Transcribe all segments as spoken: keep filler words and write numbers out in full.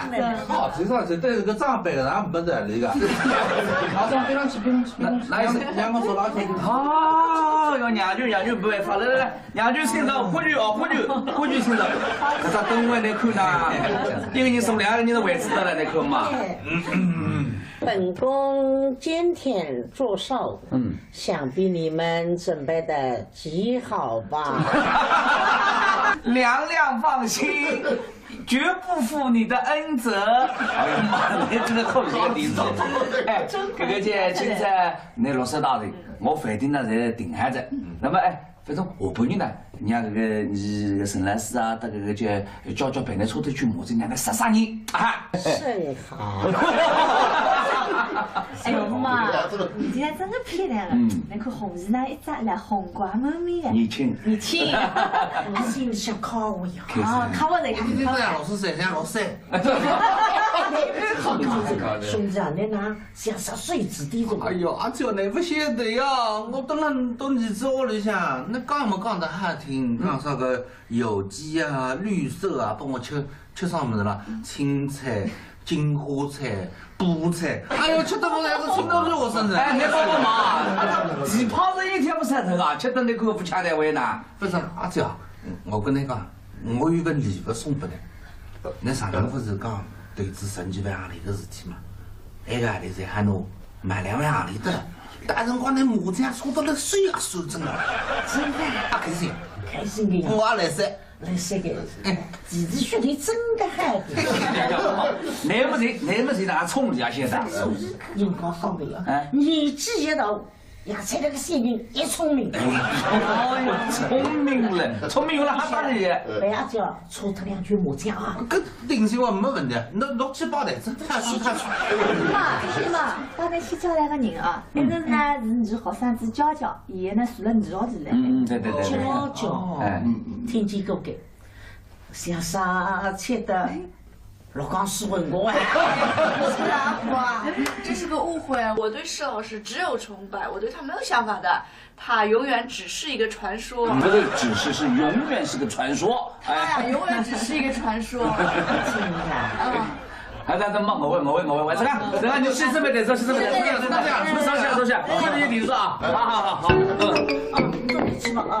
啊？哦，听上去对这个长辈的，那没得理个。好，上边上去，边上去，边上去。那，那也是让我说老天。哦，哟，娘舅，娘舅，没办法了，来，来，娘舅请坐，欢喜哦，欢喜，欢喜请坐。搿只灯会来看呐，一个人送两个人的位置得了，来看嘛。嗯嗯嗯。本宫今天祝寿，嗯。想必你们准备的极好吧？娘娘放心，绝不负你的恩泽。哎呀妈，你这个口气个地道。哎，搿个叫青菜，拿绿色大的，我饭店呢侪定好着。那么哎，反正下半日呢，让搿个你陈老师啊，搭搿个叫叫叫陪你出去吃麻将，让他杀杀人啊。甚好。哎呦妈，你今天真的漂亮了。嗯。那个红衣呢，一扎来红光满面的。年轻。年轻。啊，心里想靠我呀。啊，靠我的呀。你这样老是谁？像老师。好搞的。兄弟啊，你哪像十岁子弟这个？哎呦，阿娇，你不晓得呀，我蹲了到儿子屋里向，那讲么讲得好听，讲啥个有机啊、绿色啊，帮我吃吃啥物事啦？青菜、金花菜、 菠菜，哎呦，吃得我来个青岛肉身子。哎，你帮帮忙，奇葩是一天不晒头啊，吃得你口不吃的为难。不是，阿姐啊，我跟你讲，我有个礼物送给你。那上趟不是讲投资十几万洋钿的事体嘛？那个钿才喊侬买两万洋钿的，但辰光那麻将输得了手也酸疼啊。真的？啊，开心。开心的呀。我也来噻。 来三个，弟弟血统真的好的。那么谁，那么谁哪充呀？现在。辰光好的呀，哎。年纪一大，也才那个小人也聪明。哎呦，聪明了，聪明了还打得也。不要叫，出他两句麻将啊。搿定心话没问题，那六七八台子，看书看书。妈，妈，刚才去叫来个人啊，那个呢是你学生子娇娇，现在呢住了你屋里了。嗯，对对对对。娇娇，哎。听见过个。 想啥吃的？老讲师混过哎。是啊，哇，这是个误会。我对施老师只有崇拜，我对他没有想法的。他永远只是一个传说。不是只是，是永远是个传说。哎，永远只是一个传说。嗯。还在这骂我，我，我，我，我，这个，这个，你是这么点，这是这么点，这样，这样，这么上下，上下，这么一定是啊，好好好好，嗯。啊，你坐进去吧啊。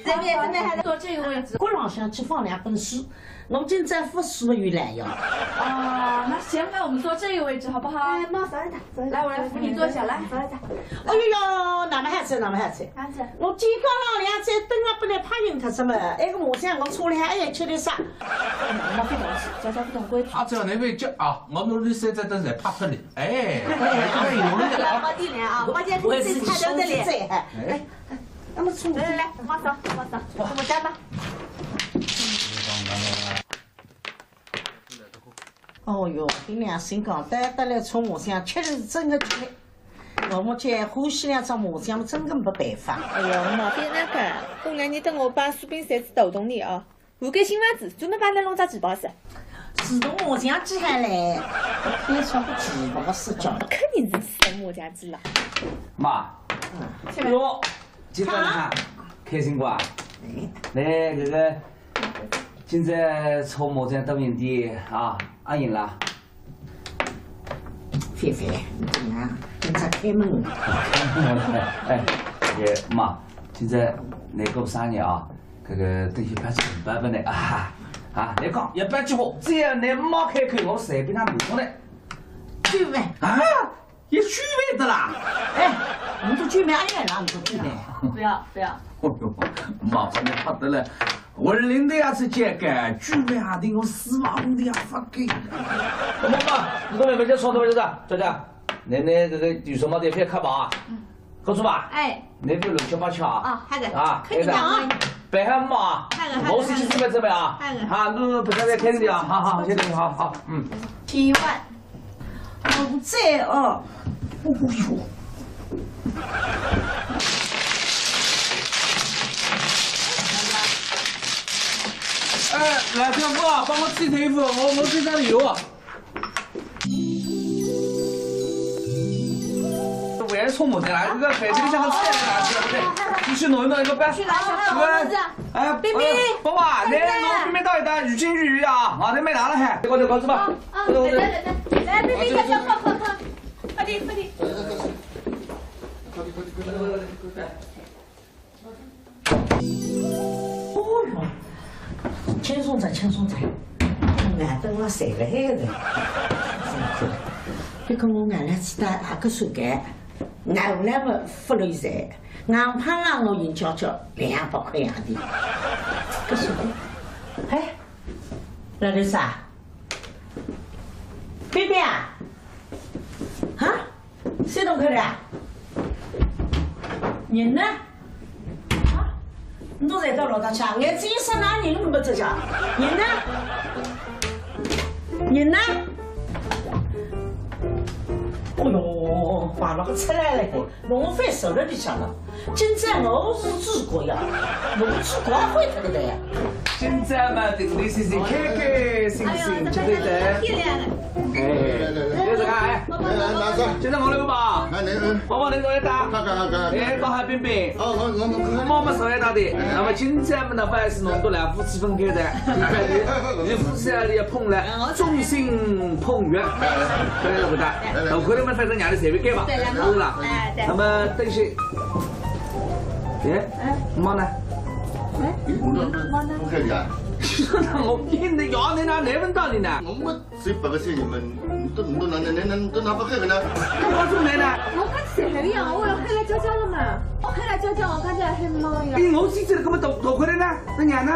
这边，这边还在坐这个位置。搿浪向去放两本书。 我今朝勿舒服又来呀。啊，那嫌烦我们坐这个位置好不好？哎，妈，坐一下，坐一下。来，我来扶你坐下，来。坐一下。哎哟，那么好哉，那么好哉。好哉。我今朝浪两天等了本来怕晕脱什么，哎，我想我出来还要吃点啥？我非同事，家家不同规矩。啊，只要侬勿叫啊，我们律师在等在怕脱你。哎，哎，哎，有了。来，我地脸啊，我今天自己看着这里。哎。 那么冲，来来来，马上马上，我们干吧。哦哟，凭良心讲，带得来搓麻将，吃是真的吃。我们这欢喜两只麻将，真个没办法。哎哟，毛病那个，过两日等我把苏炳山子打动你啊。 我搿新房子专门帮侬弄只旗袍噻。自动麻将机还来，天上个旗袍是叫。肯定是自动麻将机了。妈，哟，今朝哈，开心不啊？来，搿个，今朝搓麻将得名堂啊，阿赢了。 菲菲，你怎么样？今朝开门了。哎，哎，妈，今朝侬过生日啊，搿个等歇包只红包拨侬啊，啊，侬讲，一百句话，只要侬妈开口，我随便哪能弄的。九万。啊，一九万的啦？哎，我们做九万，哎呀，哪能做九万？不要，不要。 哦哟，妈，把侬吓得了，我领导也是这个，九万啊，顶我四万五的也发给。妈妈，你跟妹妹就说的，就是，这个，奶奶这个有什么得别看吧啊，告诉吧，哎，你别乱七八糟啊。哦，好的，啊，肯定的啊。别喊妈，好的，好的，我是去准备准备啊，好的，啊，侬不要再开心啊，好好，谢谢你，好好，嗯。七万。 好赞哦！哦哟。哎，老师傅啊，帮我沏沏衣服，我，我身上有啊。我也是冲我的啦，这个白天像个菜来拿去了，对不对？你去弄一弄一个饭。去拿小包子。哎，冰冰，哎，爸爸，来，快点。弄冰冰倒一倒，雨巾雨衣啊，啊，那没拿了还。这个，这个，这个。啊，啊，等等，等等，来，冰冰，快，快，快，快，快点，快点。快点，快点，快点。哦哟，轻松点，轻松点，俺等了三个孩子，辛苦了。别个我俺来吃的阿个手干，俺来么不累噻。 硬胖啊，我银角角两百块洋钿。可是，哎，老刘啥？冰冰啊？啊？山东口的啊？人呢？啊？你都在到老大家，眼睛一眨，哪人都没这家？人呢？人呢？哦哟，快了，出来了。 弄翻手了里向了。今朝我是主角呀，我主角还会这个的呀。今朝嘛，顶礼先生开开心心，哎呦，吃顿饭。哎，来来来，有这个哎，来来拿着。今朝我来吧，哎，来，嗯，宝宝来坐一打，看看看看。哎，宝宝冰冰，哦，我我我妈妈坐一打的。那么今朝嘛，那不好意思，弄到两夫妻分开的，你夫妻啊也碰了，众星捧月，对不对？ 我看侬们反正让侬随便改吧，对，来嘛。是啦。哎，对。那么等歇，哎，哎，妈呢？哎，妈呢？不客气啊。那我跟你要，你哪能问到你呢？我们只有八个小人嘛，你都你都拿拿拿拿都拿不开个呢？我怎么来呢？我刚才喊你呀，我要喊来娇娇了嘛，我喊来娇娇，我刚才喊妈呀。哎，我自己这个么都都回来呢。 那娘呢？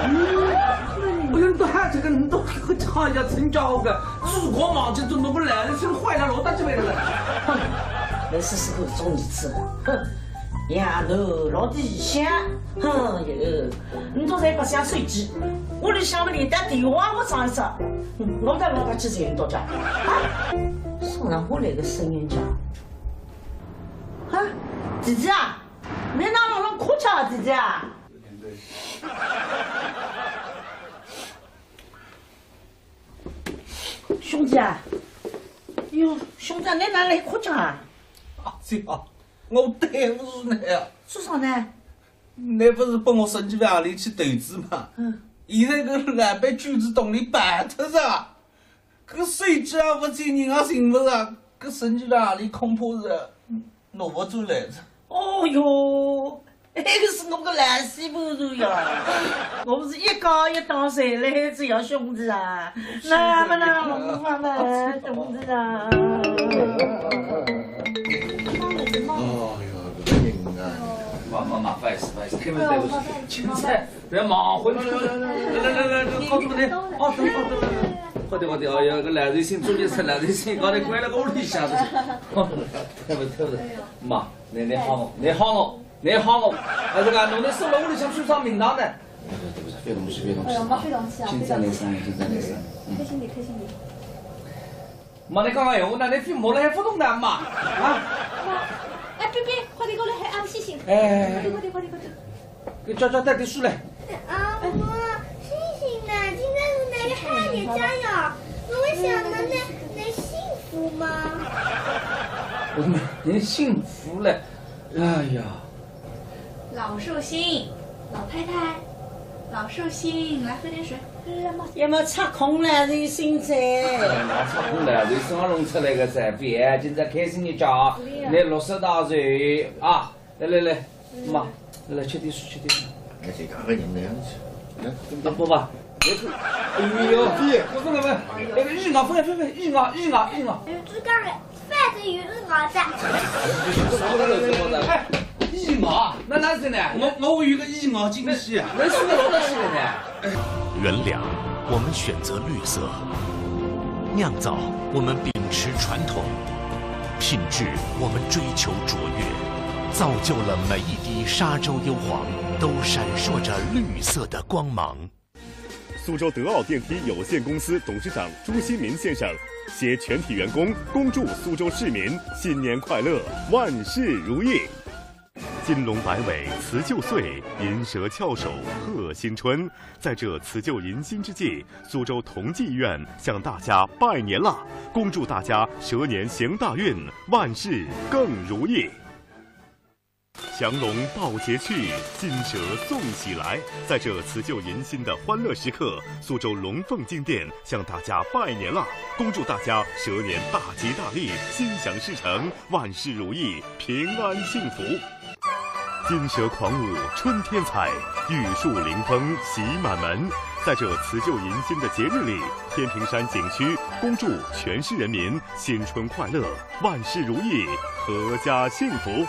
嗯，哎呦，你都还这个，你都还这样成家好个，祖国忙着都弄不来了，真坏了，老大这辈子了。哼，那是是个种儿子，哼，丫头老底下，哼哟，你都在白相手机，屋里向么连打电话我上一上，我到老大去寻到家，啊，送上我来个生人家，啊，姐姐啊，你哪能弄哭腔啊，姐姐啊？兄弟啊，哟，兄弟啊，侬哪能来哭腔啊？阿姐啊，我对勿住侬啊。做啥呢？侬勿是拨我十几万钿去投资嘛？嗯。现在搿老板卷子洞里办脱哉，搿手机也勿见，人也寻勿着，搿十几万钿恐怕是拿勿转来哉。哦哟， 埃个是我个烂死不如呀！我是一家一档侪来仔呀，兄弟啊！那么那我发嘛，兄弟啊！哦哟，搿个人啊！妈妈妈，不好意思，不好意思，对不起，对不起，现在不要忙，回去，来来来来，告诉我的，哦，等等等等，快点快点，哎呀，个烂寿星，终于是烂寿星，刚才关了个屋里向的，哦，对不起对不起，妈，你你好我，你好我。 侬好我，还是讲侬拿收了屋里向算上名堂呢？对不起，对不起，覅动气，覅动气啊！哎呦，妈，覅动气啊，今朝来生，今朝来生。开心点，开心点。妈，侬刚刚闲话呢，侬覅摸了还勿动呢，妈啊！妈，哎，别别，快点过来，还阿不醒醒。哎，快点快点快点快点。给娇娇带点水来。啊，妈，醒醒呢，今朝是哪个好日子呀？我想问问侬，侬幸福吗？我们人幸福了。 哎呀，老寿星，老太太，老寿星，来喝点水。要么插空了，这现在。哎，插空了，就生弄出来个噻，别，今朝开心一家，来六十大寿啊！来来来，妈，来吃点水，吃点水。哎，这个人那样子，来，啊，不吧，别去，哎呦，不是了，那个日熬，不要不要不要，日熬日熬日熬。哎，这个 反正有人熬着。啥个人熬着？哎，日熬，那那是呢？我我有个日熬惊喜啊！那是个啥个呢？原粮，我们选择绿色；酿造，我们秉持传统；品质，我们追求卓越，造就了每一滴沙洲优黄，都闪烁着绿色的光芒。 苏州德奥电梯有限公司董事长朱新民先生携全体员工恭祝苏州市民新年快乐，万事如意。金龙摆尾辞旧岁，银蛇翘首贺新春。在这辞旧迎新之际，苏州同济医院向大家拜年啦！恭祝大家蛇年行大运，万事更如意。 祥龙报捷去，金蛇送喜来。在这辞旧迎新的欢乐时刻，苏州龙凤金店向大家拜年啦！恭祝大家蛇年大吉大利，心想事成，万事如意，平安幸福。金蛇狂舞春天彩，玉树临风喜满门。在这辞旧迎新的节日里，天平山景区恭祝全市人民新春快乐，万事如意，阖家幸福。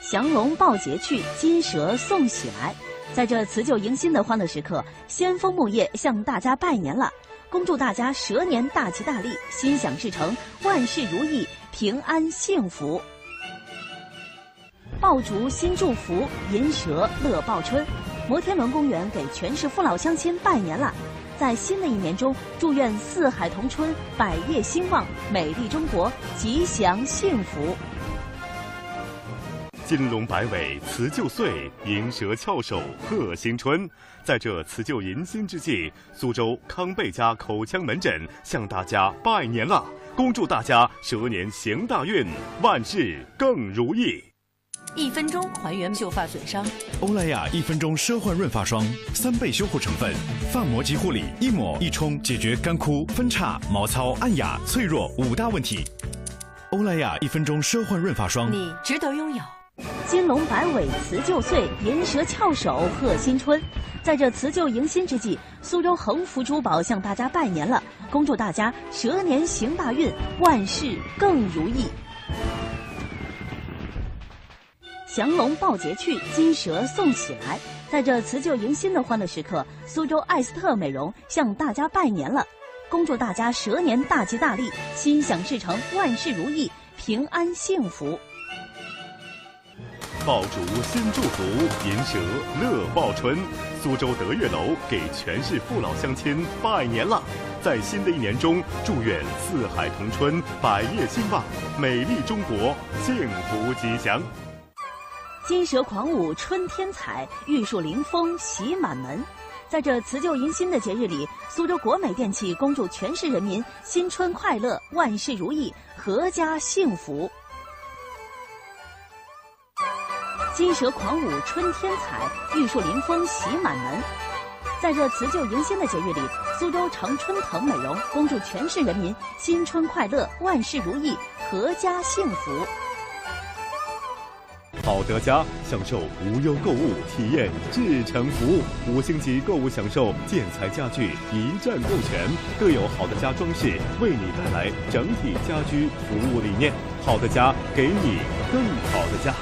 祥龙报捷去，金蛇送喜来。在这辞旧迎新的欢乐时刻，先锋木业向大家拜年了，恭祝大家蛇年大吉大利，心想事成，万事如意，平安幸福。爆竹新祝福，银蛇乐报春。摩天轮公园给全市父老乡亲拜年了，在新的一年中，祝愿四海同春，百业兴旺，美丽中国吉祥幸福。 金龙摆尾辞旧岁，银蛇翘首贺新春。在这辞旧迎新之际，苏州康贝佳口腔门诊向大家拜年啦！恭祝大家蛇年行大运，万事更如意。一分钟还原秀发损伤。欧莱雅一分钟奢幻润发霜，三倍修护成分，发膜即护理，一抹一冲解决干枯、分叉、毛糙、暗哑、脆弱五大问题。 欧莱雅一分钟奢幻润发霜。你值得拥有。金龙摆尾辞旧岁，银蛇翘首贺新春。在这辞旧迎新之际，苏州恒福珠宝向大家拜年了，恭祝大家蛇年行大运，万事更如意。祥龙报捷去，金蛇送喜来。在这辞旧迎新的欢乐时刻，苏州艾斯特美容向大家拜年了，恭祝大家蛇年大吉大利，心想事成，万事如意，平安幸福。爆竹新祝福，银蛇乐报春。苏州德悦楼给全市父老乡亲拜年了，在新的一年中，祝愿四海同春，百业兴旺，美丽中国幸福吉祥。 金蛇狂舞春天彩，玉树临风喜满门。在这辞旧迎新的节日里，苏州国美电器恭祝全市人民新春快乐，万事如意，阖家幸福。金蛇狂舞春天彩，玉树临风喜满门。在这辞旧迎新的节日里，苏州常春藤美容恭祝全市人民新春快乐，万事如意，阖家幸福。 好得家，享受无忧购物，体验至诚服务。五星级购物享受，建材家具一站购全，更有好得家装饰为你带来整体家居服务理念。好得家，给你更好的家。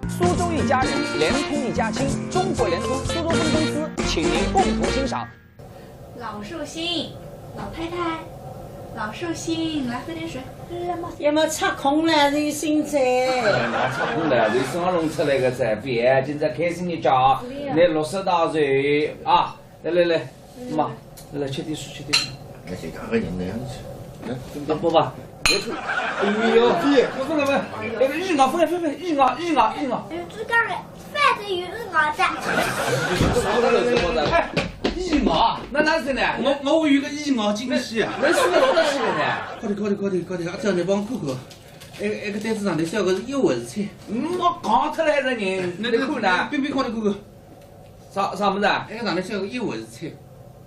苏州一家人，联通一家亲，中国联通苏州分公司，请您共同欣赏。 老寿星，老太太，老寿星，来喝点水。要么插空了，人心哉。拿插空了，人身上弄出来个噻，别，今朝开心日脚，那六十大寿啊，来来来，妈，来来吃点水，吃点水。那些两个人那样子，啊，不吧，别吐。哎呦，我说了没？那个日熬，不要不要不要，日熬日熬日熬。有猪肝了。 反正有个熬的。哎，日熬，那那是呢？我我有一个日熬惊喜啊！那是个老东西呢？快点快点快点快点，阿姐，你帮我看看，哎哎，个单子上头写个是一回事体。嗯，我讲出来的人，你看呢？冰冰，快点看看。啥啥么子啊？哎，上头写个一回事体。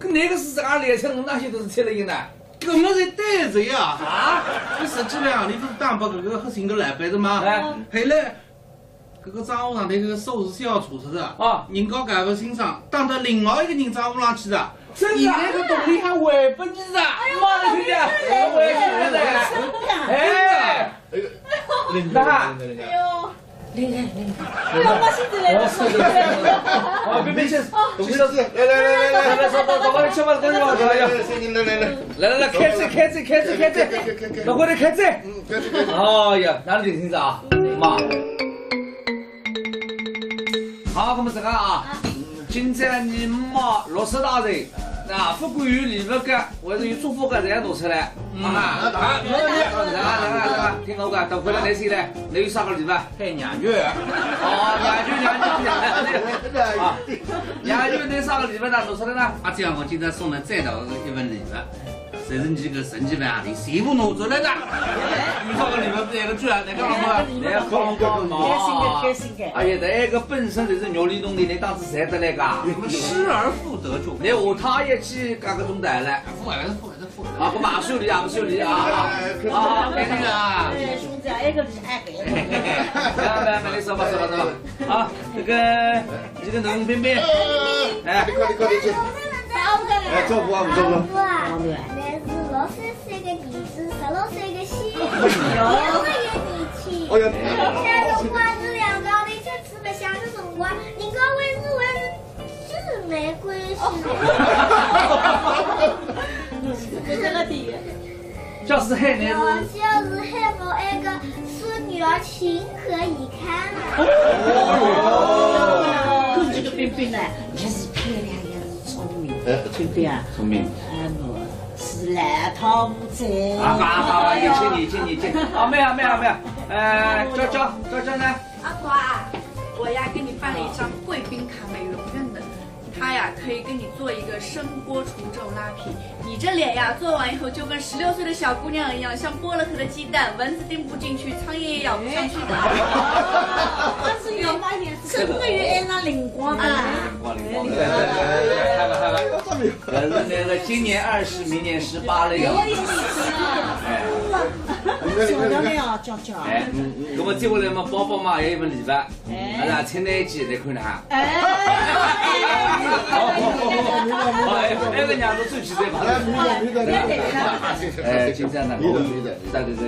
搿那个是啥来吃？我哪晓得是吃了一呢？搿么是对着呀。啊？搿实际上，你勿是打拨搿个黑心个老板的吗？哎，后来。 搿个账户上头搿个数字是要错脱的啊！人家搞勿清爽，打到另外一个人账户浪去的。现在搿铜钿还还拨你的，妈的，兄弟，还还拨你的！哎，那哈，灵灵灵灵，哎呦，我现在来了，我现在来了。啊，别别去，去上，来来来来来来，走走走，快点吃饭，快点吃饭，来来来，开嘴开嘴开嘴开嘴，快点开嘴。哎呀，哪能灵性子啊？妈。 好，那么这个啊，今朝你妈六十大寿，那不管有礼物个，还是有祝福个，侪要拿出来。啊，啊，听我讲，等回来拿起来，侬有啥个礼物？配娘舅。哦，娘舅，娘舅，娘舅。啊，娘舅，侬啥个礼物呢？拿出来呢？阿姐，我今朝送了最大的一份礼物。 侪是侬个神奇万里，全部拿出来的。有啥个礼物不是一个句啊？来干嘛？来干嘛？开心个，开心个。哎呀，搿个本身就是肉里动的，侬当时赚得来个？失而复得就。侬下趟也去搞个中台了。富还是富还是富。啊，我马上理啊，马上理啊。啊，给那个啊。哎，兄弟，哎个厉害个。来来来，你说吧，说吧，说吧。啊，这个。 这个冷冰冰，哎，快点快点去，哎，照顾啊，照顾。我是六十岁个儿子，十六岁个媳妇，六十岁个年纪。哎呀，小辰光是两家头吃吃白相个辰光，人家还是还是姊妹关系。是这个点。 叫是喊呢？叫是喊我那个孙女儿情何以堪啊？看这个冰冰呢，也是漂亮，也是聪明，对不对啊？聪明。哎，我是烂桃胡子。啊，好好好，一起一起一起。啊，没有没有没有，哎，娇娇娇娇呢？阿华，我呀给你办了一张贵宾卡，美容院的。 他呀，可以给你做一个声波除皱拉皮。你这脸呀，做完以后就跟十六岁的小姑娘一样，像剥了壳的鸡蛋，蚊子叮不进去，苍蝇也咬不上去的。但是有那点是真的有爱上灵光的。灵光灵光，对对对对对，看了看了。但是那个今年二十，明年十八了呀。哎，漂亮啊，娇娇。哎，那么接下来嘛，包包嘛，还有一份礼物。 哎，那请侬一起来看哈。哎，哎，那个娘子出去对吧？哎，今朝呢，我们带这个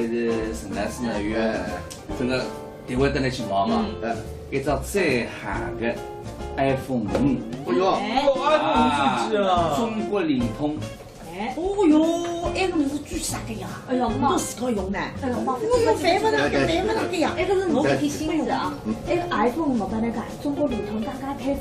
沈老师呢，有这个电话等来去忙嘛，一只最好的iPhone五，哎呦，iPhone五手机啊，中国联通。 哎，哦哟，哎，侬是举啥个呀？哎呦，妈，侬自家用呢？哎呦，妈，我用翻勿着个，翻勿着个呀。哎，搿是侬贴心个啊。哎，iPhone我帮侬讲，中国联通刚刚推出，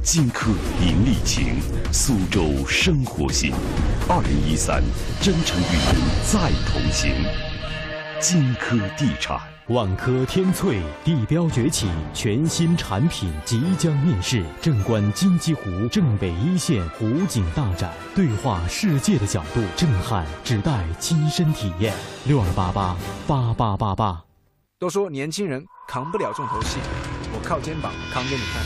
荆轲引礼情，苏州生活行。二零一三，真诚与您再同行。荆轲地产。万科天翠地标崛起，全新产品即将面世。镇观金鸡湖，镇北一线湖景大展，对话世界的角度，震撼只带亲身体验。六二八八八八八八。 都说年轻人扛不了重头戏，我靠肩膀扛给你看。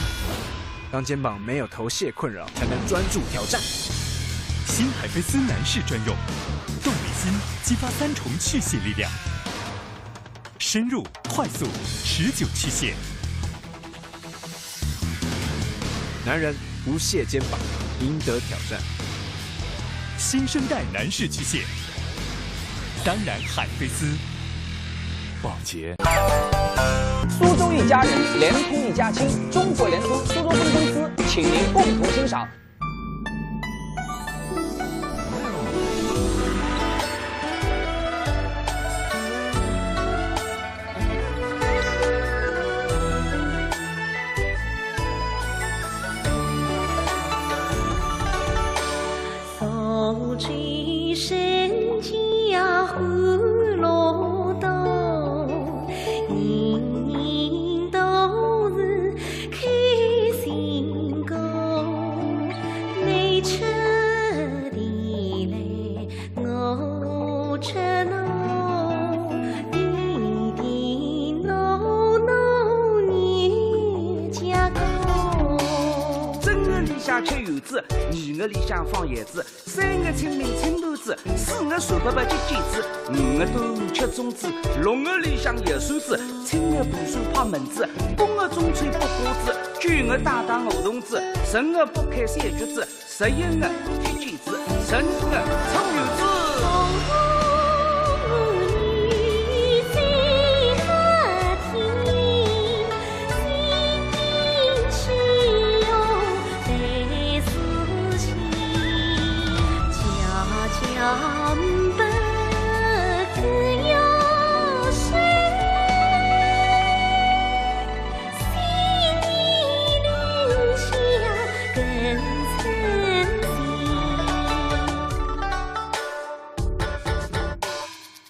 当肩膀没有头屑困扰，才能专注挑战。新海飞丝男士专用，动力新，激发三重去屑力量，深入、快速、持久去屑。 男人不屑肩膀，赢得挑战。新生代男士去屑，当然海飞丝。保洁。苏州一家人，联通一家亲，中国联通苏州分公司，请您共同欣赏。 苏州人家欢乐多，人人都是开心果。你吃的来，我吃喏，甜甜糯糯年家果。正月里向吃圆子，二月里向放炮子， 三月清明青团子，四月三八八节节子，五月端午吃粽子，六月里向摇扇子，七月大蒜拍蚊子，八月中秋剥瓜子，九月打打梧桐子，十月剥开小橘子，十一月踢毽子，十二月搓圆子。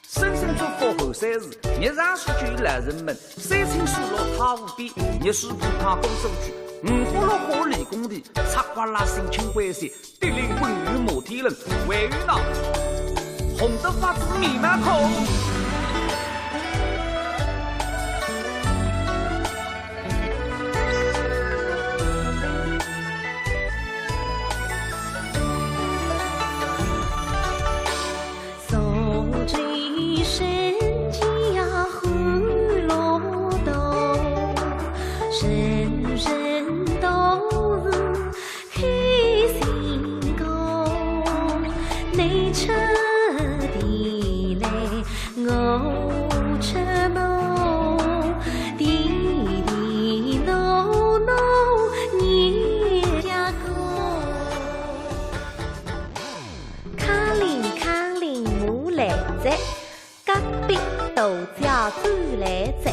声声祝福贺岁事，日常诉求老人们，三清水陆太湖边，热水铺开高手区，五花六花理工地，插花拉新清关系，地灵滚雨摩天轮，还有那红得发紫面蛮孔。 苏州人家欢乐多，人人都是开心果。你吃的来，我吃喏，甜甜糯糯年家果。 康林康林马来哉，隔壁大脚转来哉，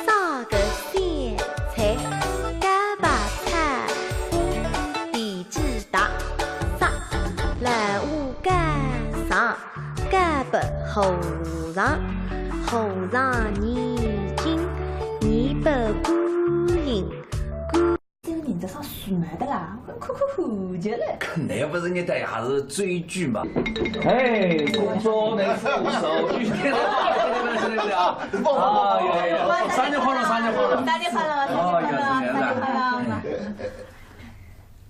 啥个小菜？茭白炒花，地基大，啥？老虎告状，告拨和尚，和尚念经，念拨观音，观 这个人家上树莓的啦，我看看好极了。那不是你的，还是追剧嘛？哎，这个招来扶手，遇见了，对不对啊？哎呀呀，新年快乐，新年快乐。新年快乐，新年快乐，哎呀，新年快乐。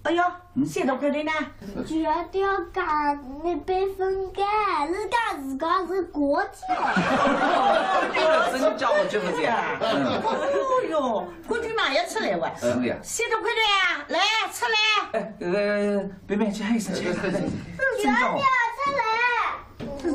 哎呦，嗯？谢总快点呢？就要掉价，你被分开，人家自家是国际。这个真叫我这么讲。嗯。哎呦呦， 快点嘛，要出来哇！是呀。谢总快点啊，来，出来。哎，呃，别别，去喊一声，去喊一声。真叫我。出来。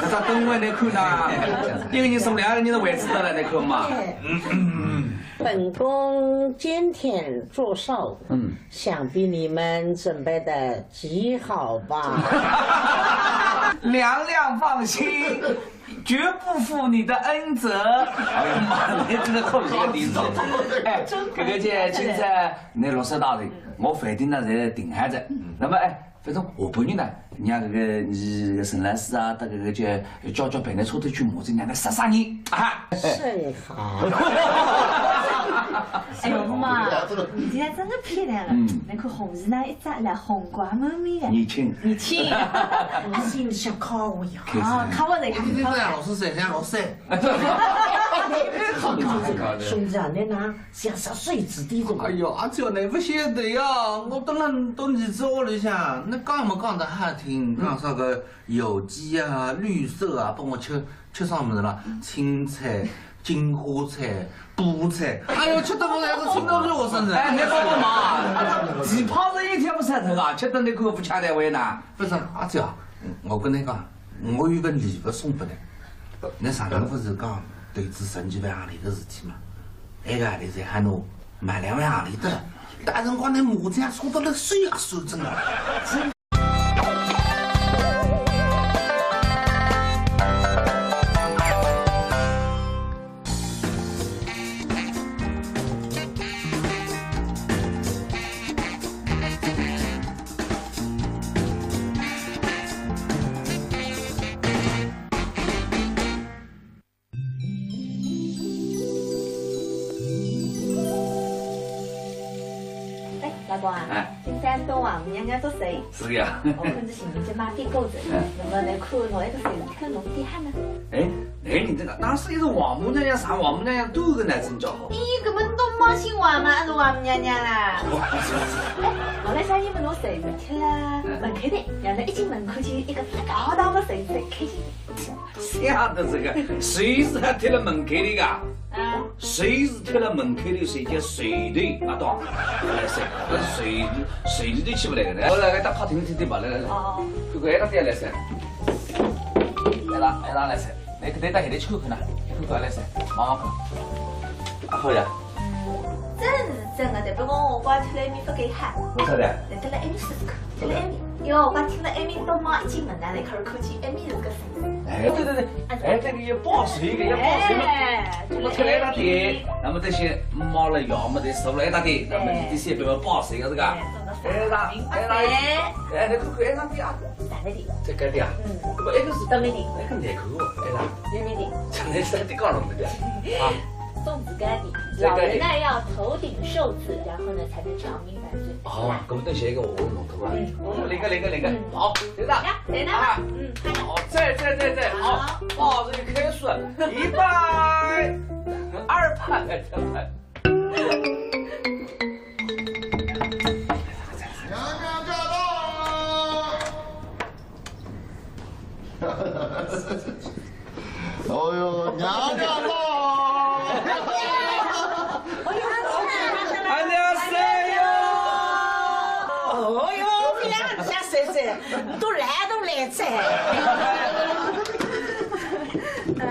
搿只灯会来看呐，一个人送两个人的位置得了，来看嘛。本宫今天做寿，嗯，想必你们准备的极好吧？娘娘放心，绝不负你的恩泽。哎呀妈，你这个口音，你这，哎，搿个叫青菜，你落实到的，我饭店呢侪定好着。那么哎， 反正下半日呢，让搿个伲个沈老师啊，搭搿个叫叫叫陪㑚车头去骂仔，让㑚杀杀人啊！甚好。哎呦妈，你今天真的漂亮了。嗯。侬看红衣裳一着了，红光满面的。年轻。年轻。心里想靠我呀。啊，靠我的呀。你这样老是这样老是。 兄弟啊，侬哪像十岁子弟这个？哎哟，阿娇，侬勿晓得呀，我蹲辣侬儿子屋里向，侬讲么讲得好听，讲啥个有机啊、绿色啊，帮我吃吃啥物事啦？青菜、金花菜、菠菜，哎哟，吃得我侪是青岛最好生的。哎，侬帮帮忙啊，奇葩是一天勿散脱啊，吃得侬看勿吃单位呢？勿是，阿娇啊，我跟侬讲， 我有份礼物送拨侬。侬上趟勿是讲投资十几万洋钿个事体嘛？埃个钿侪喊侬买两万洋钿得了，到辰光侬骂仔说得了手也酸，真的。 哎，老公啊，哎。今朝到王母娘娘做寿，是呀。我看仔寻人家买点果子，嗯。那么来看侬埃个寿，看侬点啥呢？哎，哎，侬这个，当时一直王母娘娘啥，王母娘娘都是来真叫好。咦，搿么侬都没寻我嘛，还是王母娘娘啦？哦，是，是，是。哎，我来想，因为侬寿事贴了门口的，让侬一进门看见一个大大的寿字，开心。 想得这个，寿字还贴了门口里个？啊。寿字贴了门口里，谁叫谁的？啊，对，来噻，那是谁的？谁的都起不来的。我来，来，到客厅里贴贴吧，来，来，来。哦。看看，哎，到底来噻。哎啦，哎啦，来噻。来，搿搭到现在去看看呐，看看来噻，望望看。啊，好呀。 嗯，真是真的，但不过我挂起来面不给看。为啥的？来，得了艾米试试看，得了艾米。哟，我听了艾米都忙一进门来，来看看见艾米是个啥。哎，对对对，哎，这个也不好睡，一个也不好睡嘛。哎，我出来一大点，那么这些猫了咬么的，手了一大点，那么这些不要不好睡，是吧？哎，那，哎，那，哎，那个，哎，那个啊， 啥个的？这个的啊？嗯。那么那个是，等你的。那个难看哦，哎啦。有没的？真的是在地高弄的啊？粽子糕的，这个的。老人呢要头顶寿字，然后呢才能长命百岁。哦，那么等下一个我我弄头啊。嗯。那个那个那个，嗯。好，对的。呀，对的。啊。嗯，好。好，再再再再，好，好。哦，这个开始，一拜，二拜，三拜。 娘娘驾到！哦哟，娘娘到！안녕하세요。哦哟，这样，这样，谁谁，都来都来噻。呃，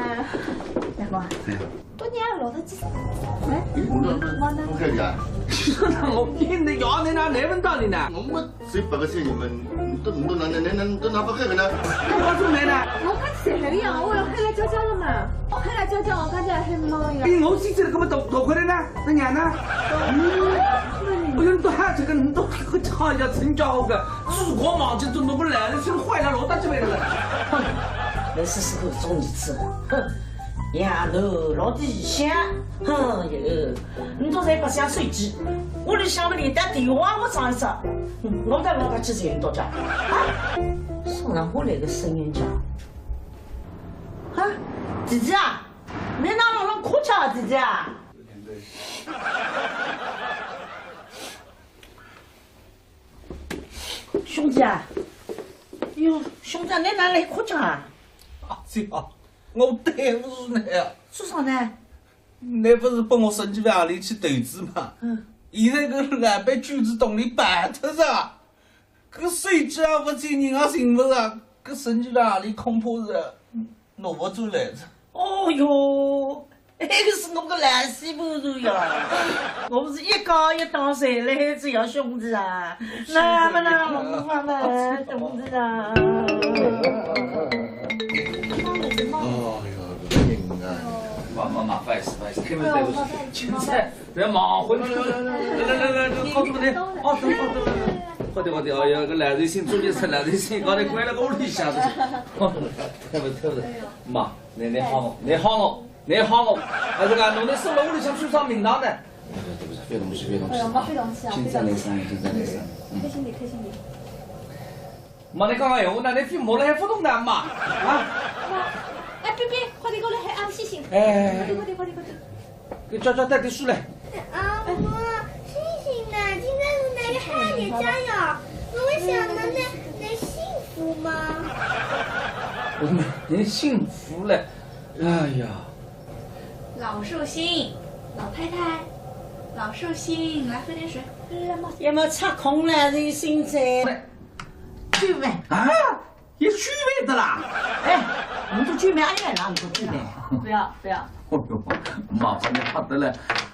大哥。对。 多年了，他这，哎，我们，我们这里啊，我们的牙龈哪能问到你呢？我们谁不个谁，你们，你都，你都拿，拿，拿，拿，都拿不开的呢？我怎么没呢？我刚才黑了呀，我要黑了焦焦了嘛。哦，黑了焦焦，我刚才黑猫呀。哎，我自己这个么都，都回来呢，那娘呢？嗯，哎呦，你都还这个，你都好呀，真叫好个，祖国忙就都弄不来了，是坏了，老大这边了。哼，那是时候中一次了，哼。 呀，侬老弟想，哼哟，侬总在白相手机，屋里向么连打电话我上一只，嗯，我到老家去寻侬到家。啊，送上我来个声音叫，啊，姐姐啊，侬哪能弄哭腔啊，姐姐啊？ 아, 兄弟啊，哟，兄弟啊，侬哪能来哭腔啊？阿姐啊，我对勿住侬啊。做啥呢？侬勿是拨我十几万钿去投资嘛？嗯。现在搿老板卷子洞里跑脱哉，搿手机也勿见，人也寻勿着，搿十几万钿恐怕是 拿勿转来哉。哦哟，埃个是我个烂死部队呀！我勿是一家一档侪来仔呀，兄弟啊！那么那我们兄弟啊！哦哟，搿个人啊！妈妈妈，不好意思，不好意思，对不起，对不起，现在 不要忙活了，来来来来，好，好，好，好，好的好的，哎呀，搿老寿星做节出老寿星，刚才关了个屋里向的。好的，对不起，对不起，妈，侬侬好我，侬好我，侬好我，哎，搿个侬侬收了屋里向算啥名堂呢？对不起，对不起，覅动气，覅动气。哎呀，妈，覅动气啊，今朝来生意，今朝来生意。嗯。开心点，开心点。 妈，侬刚刚闲话呢，侬覅摸了还勿懂的嘛？啊？哎，冰冰，快点过来，喊阿姆星星。哎。快点，快点，快点，快点。给娇娇带点水来。啊，我，星星呢？今天是哪个好日子呀？我想问你，你幸福吗？我们幸福了。哎呀。老寿星，老太太，老寿星，来喝点水。要么插空了，这个星辰。 九万。啊？也九万的啦？哎，我们都九万，哎呀，哪里都九万？不要，不要。哦哟，妈，把你吓得了。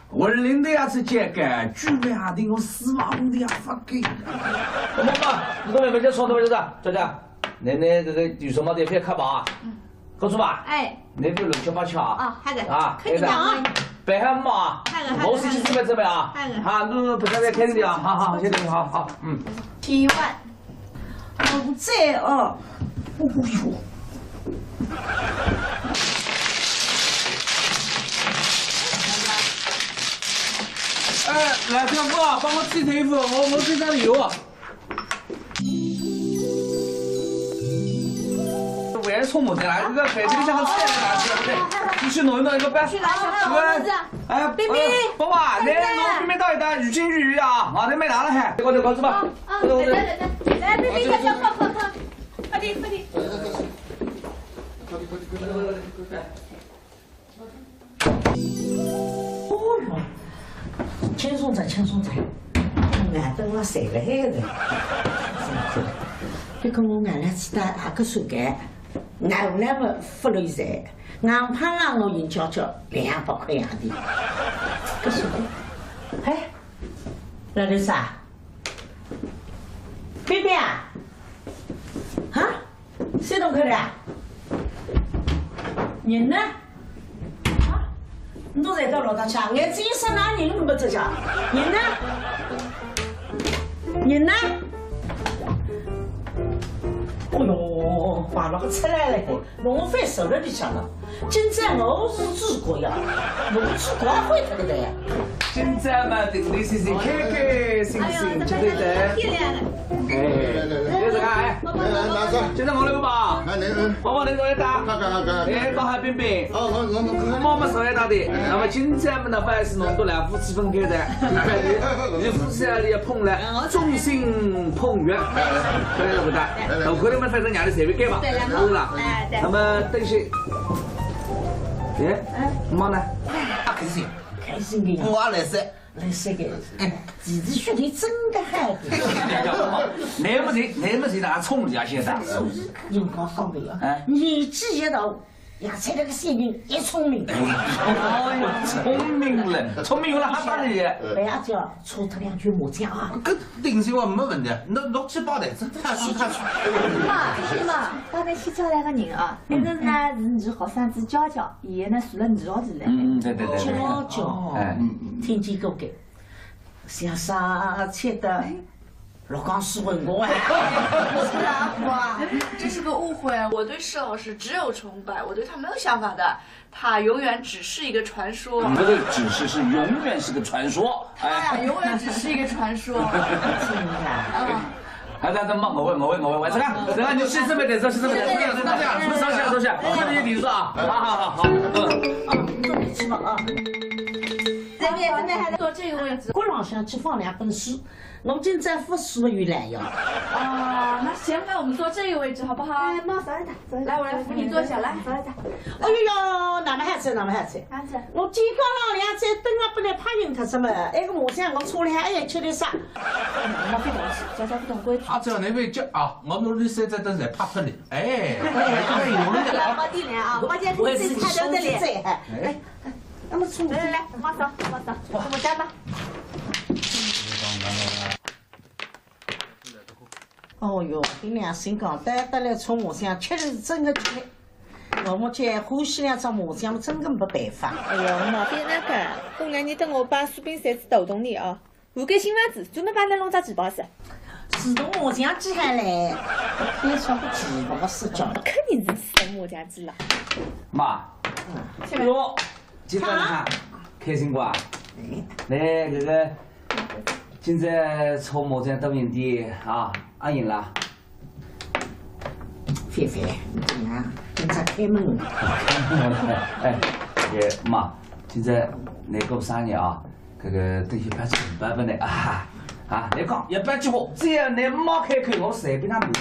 我领导也是这个，九万啊，顶我四万五的呀，发给。妈妈，你都没没叫说的，叫啥？叫啥？奶奶这个有什么得别看吧啊？嗯。 告诉吧。哎。那边乱七八糟啊。啊，好的。啊，可以的。好的。别喊嘛。好的，好的，我是去准备准备啊。好的。啊，侬不要再开始啊。好好，谢谢你，好好，嗯。七万。哦，这哦。哦哟。哎，来，大哥，帮我提提衣服，我我身上有。 我也充满的啦，这个白天像个菜来拿去，对不对？你去弄一弄一个呗。去拿一下。哎，冰冰，哎，宝宝，来，快点。弄冰冰倒一倒，浴巾浴衣啊，啊，那没拿了还。快点，快点吧。啊，啊，快点，快点。等等，等等。来，冰冰，快快快快，快点，快点。快点，快点，快点。 哦哟，轻松着，轻松着，眼灯了睡了海的。搿个我眼来起来还个手感，眼来么勿累噻，硬胖了我硬叫叫两百块洋钿。搿手感，哎，老头子啊， 冰冰啊？啊？谁动开的啊？人呢？啊？你都在这老大家，眼睛一眨，哪里那么这家？人呢？人呢？哦哟，把那个出来了。 弄翻手了里向了。今朝我是主角呀，我主角坏脱个的呀。今朝嘛，顶顶心心，开开心心，哎呦，吃对的。漂亮了。哎，来来来，来这个哎，来来拿着。今朝我来个吧，哎，来，嗯，宝宝来我来打，看看看看，哎，到海冰冰，哦，我我我妈妈手来打的。那么今朝嘛，那不好意思，弄到来夫妻分开的，你夫妻啊也碰了，众星捧月，对不对？ 哎，我看侬们反正让侬随便改吧，对，然后是吧？哎，对。那么等歇，哎，哎，妈呢？啊，开心，开心的呀。我也来噻。来噻个，哎，弟弟兄弟真的好的。那么谁，那么谁拿冲一下现在？人家讲的呀，哎。年纪一大， 杨采那个小人也聪明。哦哟，聪明了，聪明用了还打得也。哎呀，叫搓他两句麻将啊。搿定心我没问题，侬侬去报台子，他去他去。妈，妈，刚才去叫来个人啊，那个呢是你学生子娇娇，现在呢住了你学堂里。嗯，对对对对。娇娇，哎，听见过个，像啥吃的。 老讲是问我哎。是啊，哇，这是个误会。我对施老师只有崇拜，我对他没有想法的。他永远只是一个传说。不是只是，是永远是个传说。哎，他呀，永远只是一个传说。真的啊。嗯。哎，等等，我我我我我这个，这个你去这边等，这去这边等，这样这样，坐下坐下，这里你坐啊。好好好好，嗯。啊，坐你去吧啊。这边这边。坐这个位置。搿浪向去放两本书，我今朝勿书有来哟。啊，那行，那我们坐这个位置好不好？哎，妈，稍一等，稍一等，来，我来扶你坐下来。稍一等。哎哟哟，哪能还在，哪能还在？哪能？我天光浪两只灯啊，本来怕晕脱什么，埃个麻将我错了，哎呀，吃点啥？妈，别动气，家家不懂规矩。阿姐，侬覅急啊，我拿侬三只灯侪拍脱了。哎，哎，有了。不要放地上啊，我今天最菜都在里。哎，那么冲。来来来，马上马上，我们干吧。哦哟，凭良心讲，带得来搓麻将，吃是真的吃。我们家欢喜两只麻将，真的没办法。哎哟，毛病那个，过两日等我把苏炳山子打动你啊。 我个新房子，专门帮侬弄只旗袍噻。自动麻将机还来，天上个旗袍是叫。肯定是自动麻将机了。妈，哟，今朝哈，开心不啊？来，搿个，今朝搓麻将多赢点啊，阿赢了。 菲菲，你怎样？今朝开门。哎，哎，妈，今朝侬过生日啊，搿个等歇包只红包拨侬啊。啊，侬讲，一百句话，只要侬妈开口，我随便哪能